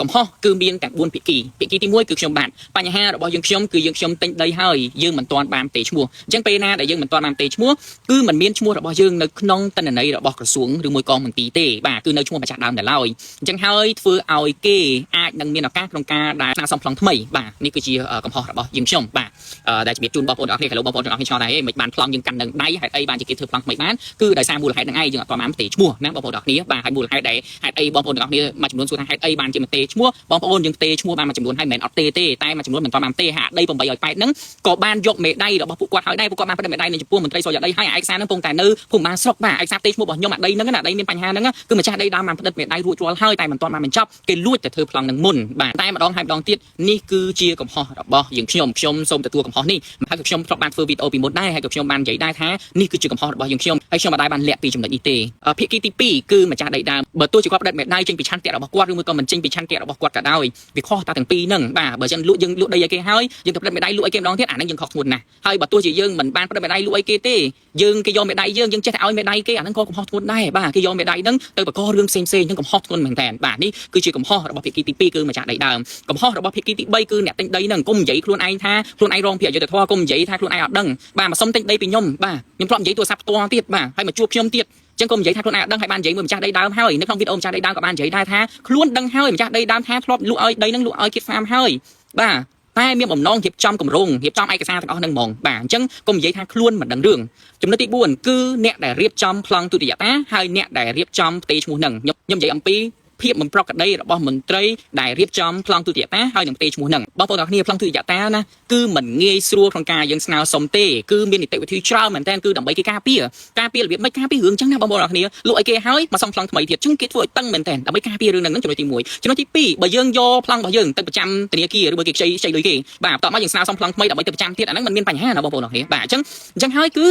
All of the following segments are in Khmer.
កំហុសគឺមានទាំង4ភាគីភាគីទី1គឺខ្ញុំបាទបញ្ហារបស់យើងខ្ញុំគឺយើងខ្ញុំទិញដីហើយយើងមិនទាន់បានទេឈ្មោះអញ្ចឹងពេលណាដែលយើងមិនទាន់បានទេឈ្មោះគឺមិនមានឈ្មោះរបស់យើងនៅក្នុងទិន្នន័យរបស់ក្រសួងឬមួយក៏មន្ទីរទេបាទគឺនៅឈ្មោះម្ចាស់ដើមនៅឡើយអញ្ចឹងហើយធ្វើឲ្យគេអាចនឹងមានឱកាសក្នុងការដែលស្នើសុំប្លង់ថ្មីបាទនេះគឺជាកំហុសរបស់យើងខ្ញុំបាទដែលជំរាបជូនបងប្អូនទាំងអស់គ្នាឥឡូវបងប្អូនទាំងអស់គ្នាឆ្ងល់ដែរមិនបានប្លង់យើងកាន់នឹងដៃហេតុអីបានជាគេធ្វើប្លង់ថ្មីបានគឺដោយសារមូលហេតុហ្នឹងឯងយើងអត់ទាន់បានទេឈ្មោះណាបងប្អូនទាំងអស់គ្នាបាទហើយមូលហេតុដែលហេតុអីបងប្អូនទាំងអស់គ្នាមួយចំនួនសួរថាហេតុអីបានជាមិនទេឈ្មោះបងប្អូនយើងទេឈ្មោះបានមួយចំនួនហើយមិនមែនអត់ទេទេតែមួយចំនួនមិនទាន់បានទេហាដី880ហ្នឹងក៏បានយកមេដៃរបស់ពួកគាត់ហើយដែរពួកគាត់បានផ្ដិតមេដៃនៅចំពោះមន្ត្រីសុរិយោដីហើយឯកសារហ្នឹងពងតែនៅភូមិបាលស្រុកបាទឯកសារទេឈ្មោះរបស់ខ្ញុំអាដីហ្នឹងណាដីមានបញ្ហាហ្នឹងគឺម្ចាស់ដីដើមបានផ្ដិតមេដៃរួចរាល់ហើយតែមិនទាន់បានបញ្ចប់គេលួចទៅធ្វើប្លង់នឹងមុនបាទតែម្ដងហើយម្ដងទៀតនេះគឺជាកំហុសរបស់យើងខ្ញុំខ្ញុំសូមទទួលកំហុសនេះហើយក៏ខ្ញុំធ្លាប់បានធ្វើវីដេអូពីមុនដែរហើយក៏ខ្ញុំបាននិយាយដែរថានេះគឺជាកំហុសរបស់យើងខ្ញុំហើយខ្ញុំមិនដែលបានលាក់ពីចំណុចនេះទេភាគីទី2គឺម្ចាស់ដីដើមបើទោះជាគាត់ផ្ដិតមេដៃចេញពីឆន្ទៈរបស់គាត់ឬមួយក៏មិនចេញពីឆន្ទៈរបស់គាត់ក៏ដោយវាខុសតែទាំងពីរហ្នឹងបាទបើចឹងលក់យើងលក់ដីឲ្យគេហើយយើងទៅផ្ដិតមេដៃលក់ឲ្យគេម្ដងទៀតអាហ្នឹងយើងខុសធ្ងន់ណាស់ហើយបើទោះជាយើងមិនបានផ្ដិតមេដៃលក់ឲ្យគេទេយើងគេយកមេដៃយើងយើងចេះតែឲ្យមេដៃគេអាហ្នឹងក៏កំហុសធ្ងន់ដែរបាទគេយកមេដៃហ្នឹងទៅបង្ករឿងផ្សេងផ្សេងហ្នឹងកំហុសធ្ងន់មែនតើបាទនេះគឺជាកំហុសរបស់ភាគីទី2គឺម្ចាស់ដីដើមកំហុសរបស់ភាគីទី3គឺអ្នកទិញដីហ្នឹងកុំនិយាយខ្លួនឯងថាខ្លួនឯងរងភាពអយុត្តិធម៌កុំនិយាយថាខ្លួនឯងអត់ដឹងបាទមកសុំទិញដីពីខ្ញុំបាទខ្ញុំធ្លាប់និយាយទូរស័ព្ទផ្ទាល់ទៀតបាទហើយមកជួបខ្ញុំទៀតចឹងកុំនិយាយថាខ្លួនឯងអត់ដឹងហើយបាននិយាយមួយម្ចាស់ដីដើមហើយនៅក្នុងវីដេអូម្ចាស់ដីដើមក៏បាននិយាយដែរថាខ្លួនដឹងហើយម្ចាស់ដីដើមថាធ្លាប់លក់ឲ្យដីហ្នឹងលក់ឲ្យគៀតហ្វាមហើយបាទតែមានបំណងរៀបចំគម្រោងរៀបចំឯកសារទាំងអស់ហ្នឹងហ្មងបាទអញ្ចឹងកុំនិយាយថាខ្លួនមិនដឹងរឿងចំណុចទី4គឺអ្នកដែលរៀបចំប្លង់ទុតិយតាហើយអ្នកដែលរៀបចំផ្ទេឈ្មោះហ្នឹងខ្ញុំខ្ញុំនិយាយអំពីភាពមិនប្រក្រតីរបស់មន្ត្រីដែលរៀបចំប្លង់ទុតិយតាហើយនឹងផ្ទេឈ្មោះហ្នឹងបងប្អូនទាំងគ្នាប្លង់ទុតិយតាណាគឺមិនងាយស្រួលក្នុងការយើងស្នើសុំទេគឺមាននីតិវិធីច្រើនមែនតើគឺដើម្បីគេការពារការពាររបៀបម៉េចការពាររឿងអញ្ចឹងណាបងប្អូនទាំងគ្នាលក់ឲ្យគេហើយមកសុំប្លង់ថ្មីទៀតចឹងគេធ្វើឲ្យតឹងមែនតើដើម្បីការពាររឿងហ្នឹងចំណុចទី1ចំណុចទី2បើយើងយកប្លង់របស់យើងទៅប្រចាំធនាគារឬមួយគេខ្ចីខ្ចីលុយគេបាទបន្ទាប់មកយើងស្នើសុំប្លង់ថ្មីដើម្បីទៅប្រចាំទៀតអាហ្នឹងมันមានបញ្ហាណាបងប្អូនទាំងគ្នាបាទអញ្ចឹងអញ្ចឹងហើយគឺ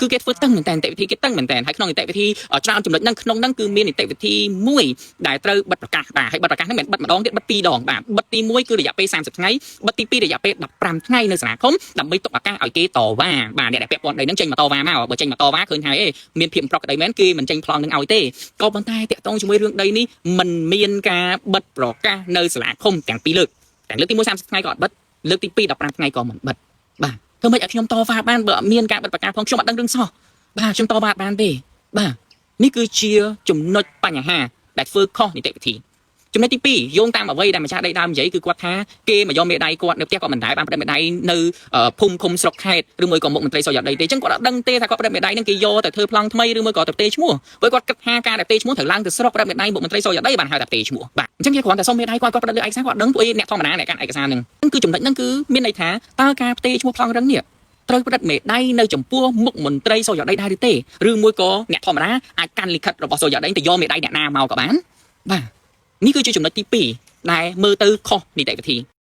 គឺគេធ្វើតឹងមែនតើនីតិវិធីគេតឹងមែនតើហើយក្នុងនីតិវិធីច្រើនចំណុចហ្នឹងក្នុងហ្នឹងគឺមាននីតិវិធីមួយដែលត្រូវបិទប្រកាសបាទហើយបិទប្រកាសហ្នឹងមិនមែនបិទម្ដងទៀតបិទពីរដងបាទបិទទី1គឺរយៈពេល30ថ្ងៃបិទទី2រយៈពេល15ថ្ងៃនៅសាលាឃុំដើម្បីទុកឱកាសឲ្យគេតវ៉ាបាទអ្នកដែលពាក់ព័ន្ធដីហ្នឹងចេញមកតវ៉ាមកបើចេញមកតវ៉ាឃើញហើយឯងមានភាពប្រក្រតីមែនគេមិនចេញប្លង់នឹងឲ្យទេក៏ប៉ុន្តែតាក់ទងជាមួយរឿងដីនេះមិនមានការបិទប្រកាសនៅសាលាឃុំទាំងពីរលើកទាំងលើកទី1 30ថ្ងៃក៏អត់បិទលើកទី2 15ថ្ងៃក៏មិនបិទបាទធ្វើម៉េចឲ្យខ្ញុំតវ៉ាបានបើអត់មានការបិទប្រកាសផងខ្ញុំអត់ដឹងរឿងសោះបាទខ្ញុំតវ៉ាបានទេបាទនេះគឺជាចំណុចបញ្ហាដែលធ្វើខុសនីតិវិធីចំណុចទី2យោងតាមអ្វីដែលម្ចាស់ដីដើមនិយាយគឺគាត់ថាគេមកយកមេដៃគាត់នៅផ្ទះគាត់មិនដែលបានផ្ដិតមេដៃនៅភូមិឃុំស្រុកខេត្តឬមួយក៏មុខមន្ត្រីសុរិយោដីទេអញ្ចឹងគាត់អត់ដឹងទេថាគាត់ផ្ដិតមេដៃនឹងគេយកទៅធ្វើប្លង់ថ្មីឬមួយក៏ទៅផ្ទេឈ្មោះព្រោះគាត់គិតថាការដែលផ្ទេឈ្មោះត្រូវឡើងទៅស្រុកផ្ដិតមេដៃមុខមន្ត្រីសុរិយោដីបានហៅថាផ្ទេឈ្មោះបាទអញ្ចឹងគេគ្រាន់តែសុំមេដៃគាត់គាត់ផ្ដិតលើឯកសារគាត់ដឹងពួកអ្នកធម្មតាអ្នកកាន់ឯកសារហ្នឹងគឺចំណុចហ្នឹងគឺមានន័យថាតើការផ្ទេឈ្មោះប្លង់រឹងនេះត្រូវផ្ដិតមេដៃនៅចំពោះមុខមន្ត្រីសុរិយោដីដែរឬទេឬមួយក៏អ្នកធម្មតាអាចកាន់លិខិតរបស់សុរិយោដីទៅយកមេដៃអ្នកណាមកក៏បានបាទនេះគឺជាចំណុចទី2ដែលមើលទៅខុសនីតិវិធី។